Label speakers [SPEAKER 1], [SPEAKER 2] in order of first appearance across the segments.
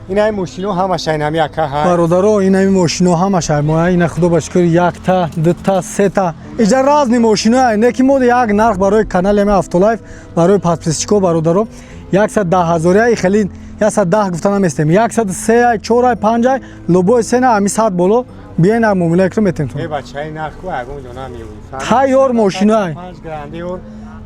[SPEAKER 1] Инаи мошино ҳамаша инами ака ҳа.
[SPEAKER 2] Бародаро, инами мошино ҳамаша мо, ина худо ба шукр, якта, дута, сета, иҷа разни мошино, не ки мо як нарх барои канали ами Автолайф, барои подписчико, бародаро, 110 ҳазория хеле 110 гуфта наместем, 103, чорай, панҷай, любой цена, ами 100 боло биёен, як муомила кунем, метем.
[SPEAKER 1] Э, бачаи нарх ку ягон ҷо намеёбӣ.
[SPEAKER 2] Тайёр мошиноай.
[SPEAKER 1] Панҷ грандиор.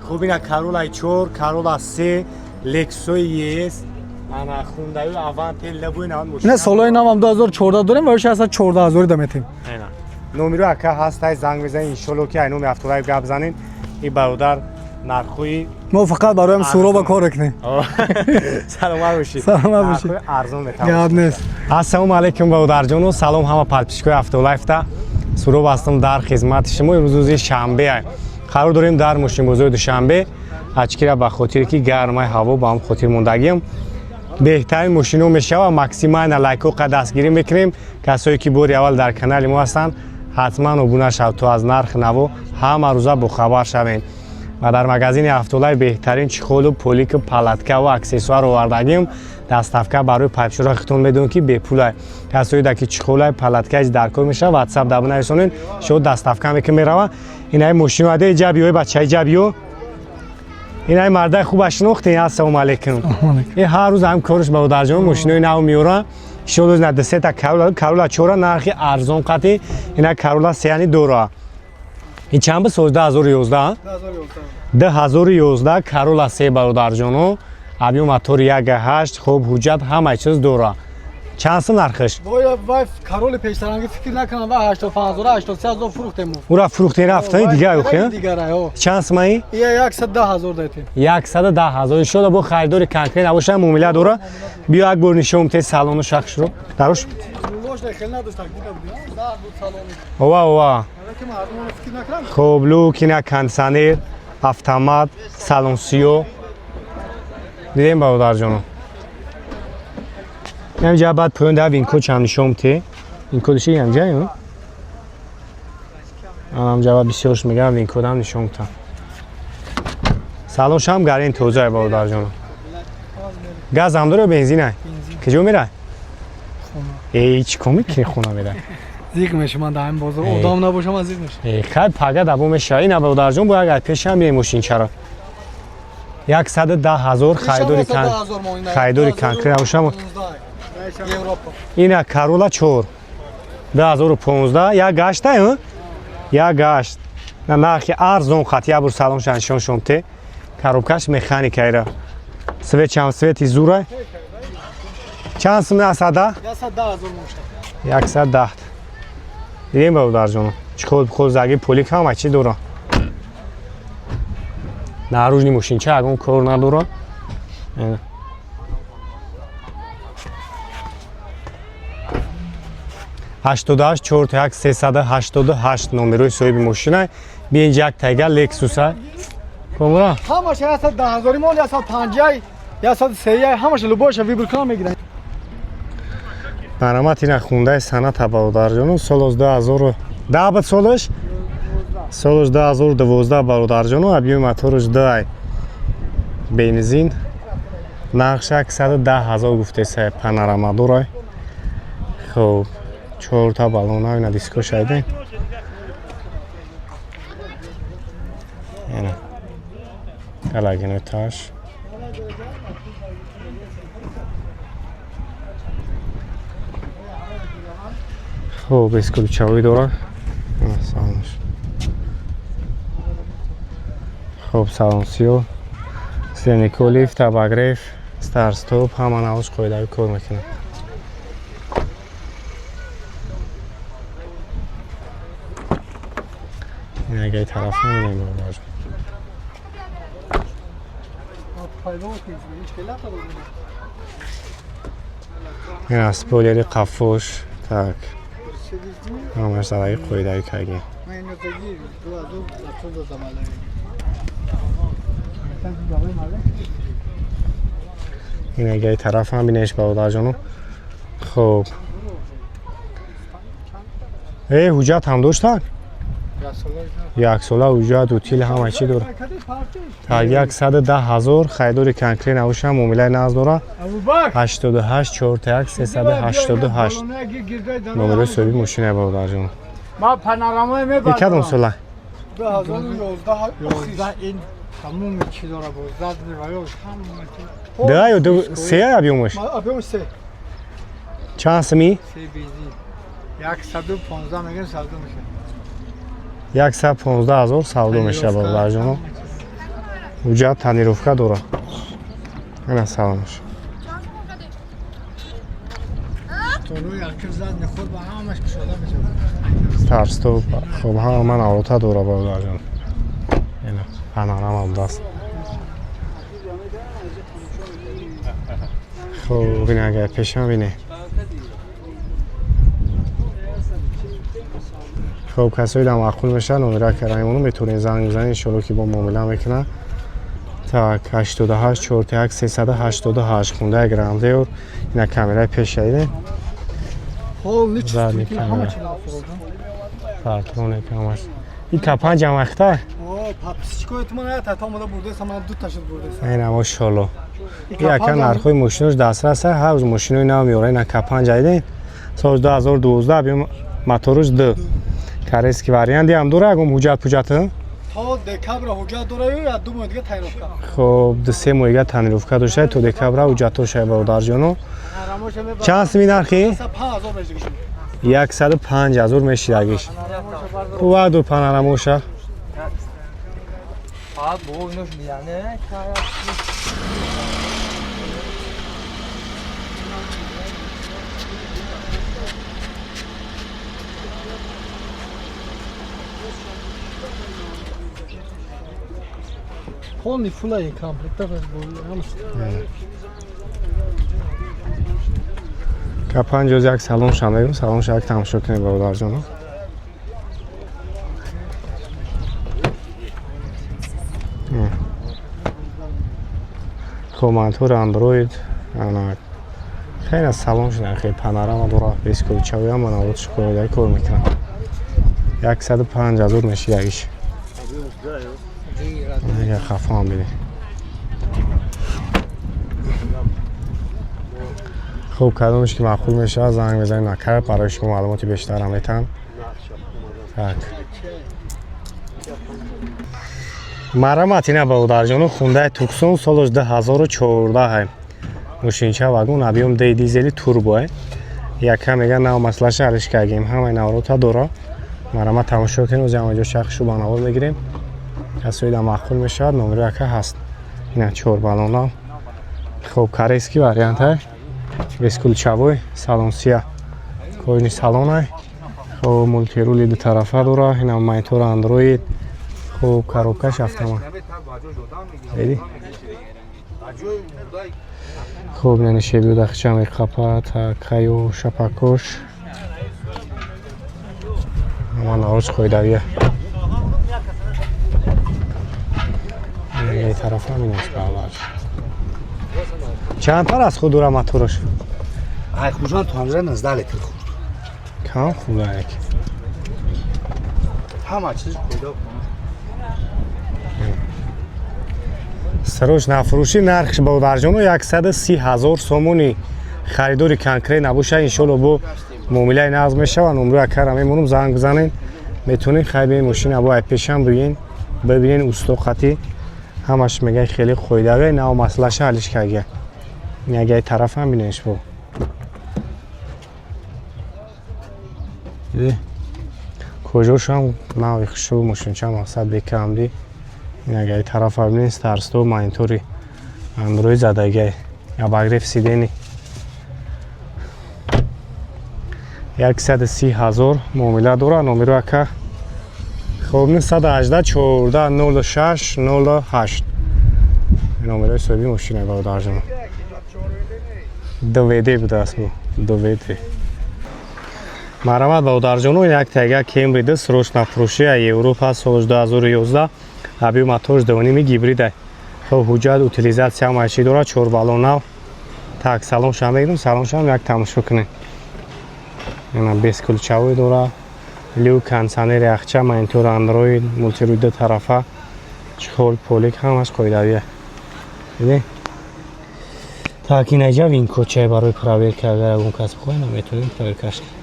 [SPEAKER 1] Хуб, ина Каролай чор, Карола се, Лексои ес, ана Хундаю Аванте, лабои навад мошина.
[SPEAKER 2] Ина солҳои навам 2014 дорем ва 614 ҳазори да метем.
[SPEAKER 1] Номеро ака ҳастай, занг мезанед, иншолло ки ай номи Автолайф гап занед. И бародар нархҳои
[SPEAKER 2] Мо фақат бароям Суроба кор мекунем.
[SPEAKER 1] Саломат бошед.
[SPEAKER 2] Саломат бошед.
[SPEAKER 1] Нархҳои арзон
[SPEAKER 2] Гап
[SPEAKER 1] метавонед.
[SPEAKER 2] нест.
[SPEAKER 1] Ассалому алайкум, бародарҷону, салом ҳама подписчикои Автолайфта. Суроб ҳастам дар хизмати шумо. Имрӯз рӯзи шанбе, қарор дорем дар мошинбозори Душанбе. Ачкира ба хотире ки гармаи ҳаво, ба ҳам хотир мондагиам. Беҳтарин мошино мешава, максимально лайкҳо қа дастгирӣ мекунем. Касое ки бори аввал дар канали мо ҳастанд, ҳатман обуна шав, то аз нархи наво ҳама рӯза бохабар шавем. Ва дар магазини Автолайф беҳтарин чехолу, полику, палатка ва аксессуар овардагим. Доставка барои подписчиро хитон медонем ки бепулай. Касое да ки чехолай, палаткаи дар кор мешава, ватсап да бинависонед, шо доставка мекун, мерава. Инаи мошино аде ҷабиё, бачаи ҷабиё, инаи мардаи хуба шинохтен. Ассалому алайкум. Э, ҳар рӯз ҳам корш, бародарҷон, мошинои нав меёра. Шо на десета Карола, Карола чора, нархи арзон қати. Ина Карола сеяни дора. Ин чанд ба сол? 2011, 2011 Карола се, бародарҷоно, объём мотори 1.8. Хуб, ҳуҷҷат ҳамаи чиз дора. Чанд сум нархиш?
[SPEAKER 2] Вай Кароли пештаранги фикр накунам, вай 85 ҳазор, 83 ҳазор фурӯхтем.
[SPEAKER 1] Ура фурӯхтен, рафтани дигар охи?
[SPEAKER 2] Дигар.
[SPEAKER 1] Чанд сумаи?
[SPEAKER 2] Ия 110 ҳазор датем.
[SPEAKER 1] 110 ҳазор. Иншолло бо харидори конкрет набоша, муомила дора. Биё, як бор нишон те салону шахшро дарош. Ова, ова. Хуб, люк, ина кондиционер, автомат, салон сиё. Дидем, бародарҷоно. Ҳамҷа баъд поён да VIN-код чам нишон те. VIN-кодши ҳамҷа ё? Ҳамҷа баъд бисёрш мегам, VIN-кодам нишон та. Салон шам гарин тоза, бародарҷоно. Газ ҳам дора, бензин ай? Куҷо мерай? Эй, чӣ кор мекунӣ, хона мерай?
[SPEAKER 2] Зиқ мешам ман дар ҳамин бозор, одам набошам, ман зиқ мешам.
[SPEAKER 1] Э, хай, пага дабо мешава. Ина, бародарҷон, бо як пешам бием мошинчаро. 110 ҳазор, харидори конкрет набошам. Ина Карола чор, 2015, як гашта, як гашт. На нархи арзон хат, як бор салон шан шон те. Коробкаш механикаира. Свет чам, свети зура. Чанд сум асада?
[SPEAKER 2] 110 ҳазор мошина.
[SPEAKER 1] 110. Дидем, бародарҷоно. Чехол, пухол, заги, полик ҳама чи дора. Наружный мошинча ягон кор надора. 88 41 388 номерои соҳиби мошина. Биинҷа як тайга Лексуса. Комура?
[SPEAKER 2] Ҳамаша 110 ҳазори мол, 150, 103, ҳамаша любойша выбор кунам, мегирам.
[SPEAKER 1] Марҳамат, ина хундаи Соната, бародарҷоно, солос 2010 буд, солаш 2012, бародарҷоно, объёми мотораш дай, бензин, нархша 110 ҳазор гуфтеса, панорама дорай. Хуб, чорта баллона, ина диско шайдем. Ина галагинои таш. Хуб, бесключевой дора. Салонаш. Хуб, салон сиё. Сиденье лифт, обогрев, старт стоп, ҳама навош қоидави кор мекунад. Ин агаи тараф намедонем, бародарҷон. Ин аз спойлери қафош, так. Ҳамаш задаги қоидави карги. Ин агаи тараф ҳам бинеш, бародарҷоно. Хуб. Э, ҳуҷҷат ҳам доштак? Яксола ҳуҷҷат, утил, ҳама чӣ дора. Так, 110 000, харидори конкрет набошам, муомилаи нағз дора. 88 41 388 номерои соҳиби мошина, бародарҷон.
[SPEAKER 3] Ма панорамаи
[SPEAKER 1] И кадом сола?
[SPEAKER 2] 2011.
[SPEAKER 3] 11, ин тамоми чӣ дора, бо задни ва ё ҳама чӣ.
[SPEAKER 1] Да ё ду, се объёмаш?
[SPEAKER 2] Объём се.
[SPEAKER 1] Чанд сими?
[SPEAKER 3] Се бензин, 115 мегӯям, савдо мешавад.
[SPEAKER 1] 115 000 савдо мешавад, бародарҷоно. Ҳуҷҷат, тонировка дора. Ина саломаш.
[SPEAKER 3] Тону якир задни худ ба ҳамаш кушода мешавад.
[SPEAKER 1] Старт-стоп, хоб, ҳама наврота дора, бародарҷон. Ина панорама будааст. Хоб, ин агар пешам бине. Хоб, касои дар маъқул мешавад, номера караимону метавонед занг бизанед, иншоалло ки бо муомила мекунад. Так, 88 41 388, Хундай Грандеор. Ина камераи пеша дидем.
[SPEAKER 2] Полный.
[SPEAKER 1] Задний
[SPEAKER 2] Чувствитель, ҳама
[SPEAKER 1] камера.
[SPEAKER 2] чӣ дора.
[SPEAKER 1] Парктроник, ҳамаш. И К5 амахта?
[SPEAKER 2] О, подписчикои ту ман та омада бурдеса, ман ду та шуд бурдеса.
[SPEAKER 1] Ина, мошалло. Яка нархҳои мошинош дастрас, ҳар рӯз мошинои нав меорад. Ина К5 дидем. Соли 2012, объём моторуш д. Корейский вариант ҳам дора, ягон ҳуҷҷат пуҷҷат?
[SPEAKER 2] То декабра ҳуҷҷат дора ё я 2 моҳ дига тонировка.
[SPEAKER 1] Хоб, 2-3 моҳ дига тонировка дошта, то декабра ҳуҷҷатҳо, бародарҷоно. Чанд сими нархи?
[SPEAKER 2] 5000 мешдигиш.
[SPEAKER 1] 105 000 мешидагиш. Куваду панорамоша.
[SPEAKER 4] فقط بابا اینوش میزنه.
[SPEAKER 2] Полный фула комплект ҳамаш.
[SPEAKER 1] К5 як салон шамегум, салон як тамошо кунем, бародарҷоно. Хоб, монитори Андроид, ана хеле салон шуда, хеле панорама дора, бесключевой, ҳама наводш қоидаи кор мекунад. 105 000 мешидагиш. Ага, хафо ҳам биде. Хуб, кадомеш ки маъқул мешавад, занг мезанед, накард барои шумо маълумоти бештарам метаҳам. Так, марамат, ина, бародарҷону, Хундай Туксон, солаш 2014, мошинча вагон, объём д, дизели турбо. Яка мега нав маслаша алиш кардем, ҳамаи наврота дора. Марамат, тамошо кунем, ози ҳама ҷо шахшу ба навор мегирем. Касои да маъқул мешавад, номеро яка ҳаст. Ина чор баллона. Хоб, корейский вариант, бесключевой, салон сия, кожаный салонай. Хоб, мультирули дутарафа дора, ина монитор Андроид. Хоб, коробкаш автомат. Диди? Хоб, яъне шебиу дахча меқапа, такаю шапакош. Ама навоз қоидавия. Ин тарафа ҳам ин аст, баробар. Чанд пар аз худ дора мотораш?
[SPEAKER 5] Ай, хужан то ҳамза 19 литр хурд.
[SPEAKER 1] Кам худа як.
[SPEAKER 5] Ҳама чиз пайдо.
[SPEAKER 1] Срочно фурӯшӣ, нархш, бародарҷоно, 130 ҳазор сомонӣ. Харидори конкрет набошад, иншолло бо муомилаи нағз мешавад. Номро якара мемонам, занг бизанед, метавонед хайбе мошина бо айпешам бигин, бибинен, усто қатӣ ҳамаш мегӯяд, хеле қоидаве, нав масъалаша ҳалиш кардия. Ягай тарафам бинеш бо. Диди? Кожошам нави хушрӯ, мошинча мақсад бекамди. Ягай тарафа бинен, старт-стоп, монитори Андроид задагиай. Обогрев сидений. 130 ҳазор муомила дора, номеро ака. Хоб, 918 14 06 08 номерои соҳиби мошина, бародарҷон. 2WD будааст, бу 2WD. Марҳамат, бародарҷоно, як тайга Кемри д, срочно фурӯшӣ, Европа, соли 2011, объём моторш 2,5, гибрида. Хоб, ҳуҷҷат, утилизация, ҳама чӣ дорад, чор баллон нав. Так, салоншам мегирам, салоншам як тамошо кунед. Ина бесключевой дора. Люк, кондиционер, яхча, монитор Андроид, мультируй ду тарафа, чехол, полик, ҳамаш қоидавия. Дидӣ? Так, инаҷа VIN-код чай барои проверка, агар ягон кас бихоҳад, наметонем проверкаш кунем.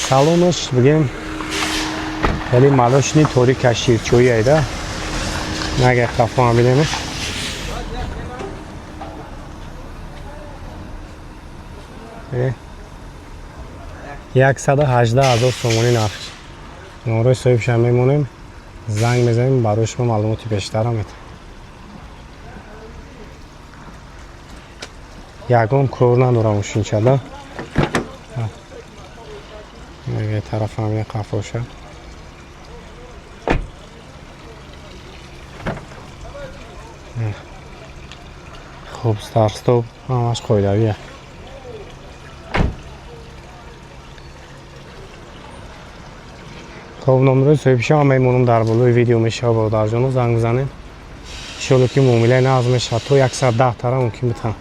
[SPEAKER 1] Салонаш бигем, хеле молочный, торика, ширчоӣ айда. Нагар хафо бинемеш. Э? 118 000 сомонӣ нархш. Номрои соҳибша мемонем, занг мезанем, барои шумо маълумоти бештара метаҳем. Ягон кор надора мошинчада. Тарафам я қафоша. Хуб, старт-стоп, ҳамаш қоидавия. Хоб, номрои соҳибшо мемонам, дар болои видео мешава, бародарҷоно, занг бизанем. Иншолло, ки муомилаи нағз мешавад, то 110 тара мумкин битан.